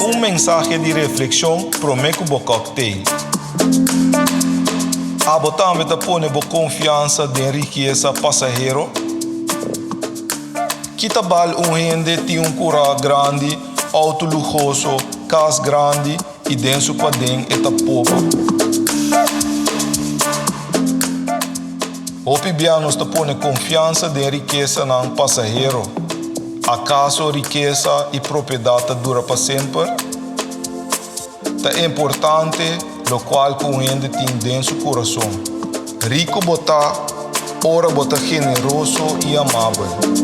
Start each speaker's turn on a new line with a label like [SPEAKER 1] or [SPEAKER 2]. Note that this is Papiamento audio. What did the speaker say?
[SPEAKER 1] Un mensahe di reflexion prome cu bo cocktail. Abo tambe ta pone bo confiansa den rikesa pasahero? Ki ta bal un hende tin un cura grandi, auto luhoso, cas grandi y den su paden e ta pober? Hopi bia nos ta pone confiansa den rikesanan pasahero. Acaso rikesa y propiedad ta dura pa semper? Ta importante locual cu un hende tin den su curason. Rico bo ta ora bo ta generoso y amabel.